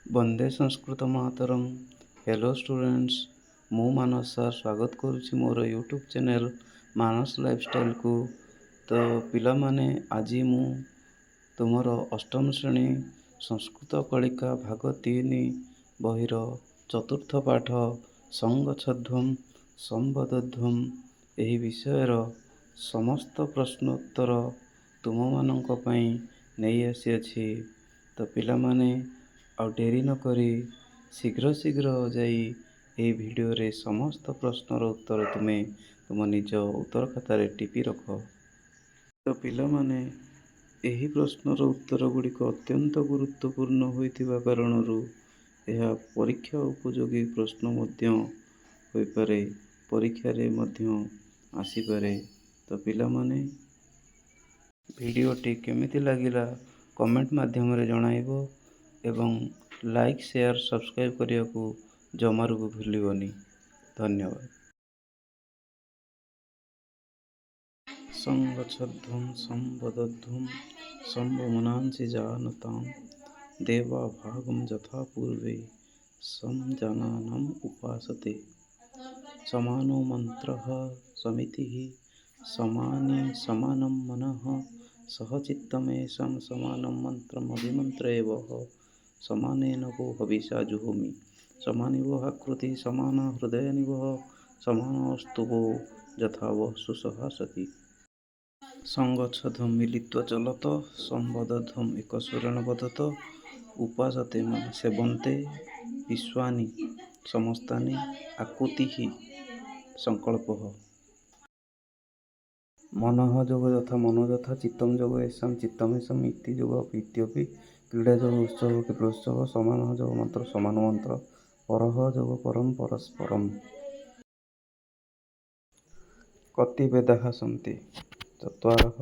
ବନ୍ଦେ ସଂସ୍କୃତ Mataram. Hello students, ମୁଁ Manas sir ସ୍ୱାଗତ କରୁଛି ମୋର ୟୁଟ୍ୟୁବ୍ ଚ୍ୟାନେଲ୍ ମାନସ ଲାଇଫଷ୍ଟାଇଲ୍କୁ। ତ ପିଲାମାନେ, ଆଜି ମୁଁ ତୁମର ଅଷ୍ଟମ ଶ୍ରେଣୀ ସଂସ୍କୃତ କଳିକା ଭାଗ 3 ବହିର ଚତୁର୍ଥ ପାଠ ସଂଗଚ୍ଛଧ୍ୱଂ ସମ୍ବଦଧ୍ୱଂ ଏହି ବିଷୟର ସମସ୍ତ ପ୍ରଶ୍ନୋତ୍ତର ତୁମମାନଙ୍କ ପାଇଁ ନେଇ ଆସିଅଛି। ତ ପିଲାମାନେ, ଆଉ ଡେରି ନକରି ଶୀଘ୍ର ଶୀଘ୍ର ଯାଇ ଏହି ଭିଡ଼ିଓରେ ସମସ୍ତ ପ୍ରଶ୍ନର ଉତ୍ତର ତୁମେ ତୁମ ନିଜ ଉତ୍ତର ଖାତାରେ ଟିପି ରଖ। ତ ପିଲାମାନେ, ଏହି ପ୍ରଶ୍ନର ଉତ୍ତର ଗୁଡ଼ିକ ଅତ୍ୟନ୍ତ ଗୁରୁତ୍ୱପୂର୍ଣ୍ଣ ହୋଇଥିବା କାରଣରୁ ଏହା ପରୀକ୍ଷା ଉପଯୋଗୀ ପ୍ରଶ୍ନ ମଧ୍ୟ ହୋଇପାରେ, ପରୀକ୍ଷାରେ ମଧ୍ୟ ଆସିପାରେ। ତ ପିଲାମାନେ, ଭିଡ଼ିଓଟି କେମିତି ଲାଗିଲା କମେଣ୍ଟ ମାଧ୍ୟମରେ ଜଣାଇବ ଏବଂ ଲାଇକ୍, ସେୟାର, ସବସ୍କ୍ରାଇବ୍ କରିବାକୁ ଜମାରୁ ବି ଭୁଲିବନି। ଧନ୍ୟବାଦ। ସଂଗଚ୍ଛଧ୍ୱଂ ସଂବଦଧ୍ୱଂ ସଂ ବୋ ମନାଂସି ଜାନତାମ୍ ଦେବା ଭାଗಂ ଯଥା ପୂର୍ବେ ସଂ ଜାନାନାମ୍ ଉପାସତେ। ସମାନୋ ମନ୍ତ୍ରଃ ସମିତିଃ ସମାନି ସମାନଂ ମନଃ ସହ ଚିତ୍ତମେଷାଂ ସମାନଂ ମନ୍ତ୍ରମ୍ ଅଭିମନ୍ତ୍ରୟ ବଃ। ସମାନେନ ବୋ ହବିଷା ଜୁହୋମି ସମାନୀ ବଃ ଆକୂତିଃ ସମାନା ହୃଦୟାନି ବଃ ସମାନୋऽस्तु ବୋ ଯଥା ବଃ ସୁସହାସତି। ସଂଗଚ୍ଛଧ୍ୱଂ ମିଲିତ୍ୱା ଚଲତ, ସଂବଦଧ୍ୱଂ ଏକସ୍ୱରେଣ ବଦତ, ଉପାସତେ ମାନେ ସେବନ୍ତେ, ବିଶ୍ୱା ସମସ୍ତାନି, ଆକୂତିଃ ସଂକଳ୍ପଃ। ମନଃ ଯୋଗ ଯଥା ମନୋ ଯଥା, ଚିତ୍ତଂ ଯୋଗ ୟେଷାଂ ଚିତ୍ତମେଷାମ୍, ଇତି ଯୋଗ ଅପି ଇତ୍ୟପି, କ୍ରୀଡ଼ା ଯୋଗ ଉତ୍ସବଃ କ୍ରୀଡ଼ୋତ୍ସବଃ, ସମାନଃ ଯୋଗ ମନ୍ତ୍ରଃ ସମାନ ମନ୍ତ୍ର, ପରଃ ଯୋଗ ପରମ୍ ପରସ୍ପରମ୍। କତି ବେଦାଃ ସନ୍ତି? ଚତ୍ୱାରଃ।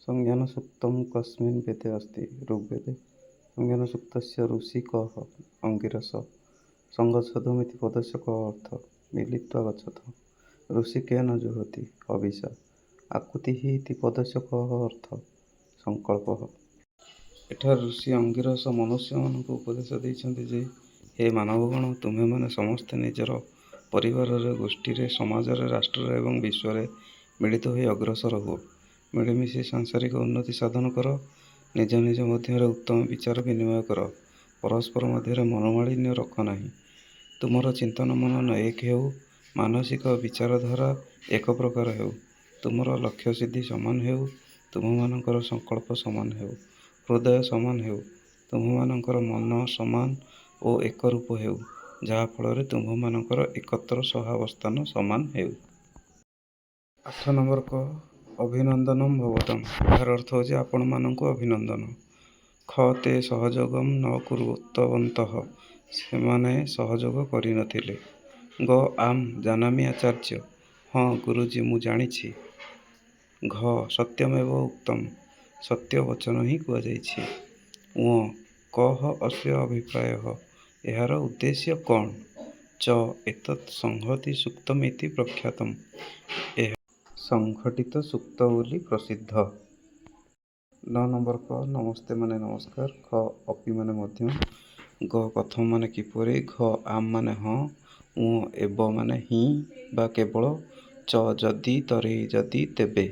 ସଂଜ୍ଞାନସୂକ୍ତଂ କସ୍ମିନ୍ ବେଦେ ଅସ୍ତି? ଋଗ୍‌ବେଦେ। ସଂଜ୍ଞାନସୂକ୍ତସ୍ୟ ଋଷିଃ କଃ? ଅଙ୍ଗିରସଃ। ସଂଗଚ୍ଛଧ୍ୱଂ ଇତି ପଦସ୍ୟ କଃ ଅର୍ଥଃ? ମିଲିତ୍ୱା ଗଚ୍ଛତ। ଋଷିଃ କେନ ଜୁହୋତି? ହବିଷା। ଆକୂତିଃ ଇତି ପଦସ୍ୟ କଃ ଅର୍ଥଃ? ସଂକଳ୍ପଃ। ଏଠାରେ ଋଷି ଅଙ୍ଗିରସ ମନୁଷ୍ୟମାନଙ୍କୁ ଉପଦେଶ ଦେଇଛନ୍ତି ଯେ ହେ ମାନବଗଣ! ତୁମ୍ଭେମାନେ ସମସ୍ତେ ନିଜର ପରିବାରରେ, ଗୋଷ୍ଠୀରେ, ସମାଜରେ, ରାଷ୍ଟ୍ରରେ ଏବଂ ବିଶ୍ୱରେ ମିଳିତ ହୋଇ ଅଗ୍ରସର ହୁଅ। ମିଳିମିଶି ସାଂସାରିକ ଉନ୍ନତି ସାଧନ କର। ନିଜ ନିଜ ମଧ୍ୟରେ ଉତ୍ତମ ବିଚାର ବିନିମୟ କର। ପରସ୍ପର ମଧ୍ୟରେ ମନୋମାଳିନ୍ୟ ରଖ ନାହିଁ। ତୁମର ଚିନ୍ତନ ମନନ ଏକ ହେଉ, ମାନସିକ ବିଚାରଧାରା ଏକ ପ୍ରକାର ହେଉ, ତୁମର ଲକ୍ଷ୍ୟସିଦ୍ଧି ସମାନ ହେଉ, ତୁମ୍ଭମାନଙ୍କର ସଂକଳ୍ପ ସମାନ ହେଉ, ହୃଦୟ ସମାନ ହେଉ, ତୁମ୍ଭମାନଙ୍କର ମନ ସମାନ ଓ ଏକରୂପ ହେଉ, ଯାହା ଫଳରେ ତୁମ୍ଭମାନଙ୍କର ଏକତ୍ର ସହାବସ୍ଥାନ ସମାନ ହେଉ। 8 ନମ୍ବର କ ଅଭିନନ୍ଦନଂ ଭବତାମ୍। ଏହାର ଅର୍ଥ ହେଉଛି ଆପଣମାନଙ୍କୁ ଅଭିନନ୍ଦନ। ଖ ତେ ସହଯୋଗଂ ନ କୃତବନ୍ତଃ। ସେମାନେ ସହଯୋଗ କରିନଥିଲେ। ଗ ଆମ୍, ଜାନାମି ଆଚାର୍ଯ୍ୟ। ହଁ ଗୁରୁଜୀ, ମୁଁ ଜାଣିଛି। ଘ ସତ୍ୟମେବ ଉକ୍ତମ୍। ସତ୍ୟ ବଚନ ହିଁ କୁହାଯାଇଛି। ଞ କଃ ଅସ୍ୟ ଅଭିପ୍ରାୟଃ। ଏହାର ଉଦ୍ଦେଶ୍ୟ କ'ଣ? ଚ ଏତତ୍ ସଂହତିସୂକ୍ତମିତି ପ୍ରଖ୍ୟାତମ୍। ଏହା ସଂଘଟିତ ସୂକ୍ତ ବୋଲି ପ୍ରସିଦ୍ଧ। 9 ନମ୍ବର କ ନମସ୍ତେ ମାନେ ନମସ୍କାର, ଖ ଅପି ମାନେ ମଧ୍ୟ, ଗ କଥମ ମାନେ କିପରି, ଘ ଆମ୍ ମାନେ ହଁ, ଞ ଏବ ମାନେ ହିଁ ବା କେବଳ, ଚ ଯଦି ତର୍ହି ଯଦି ତେବେ।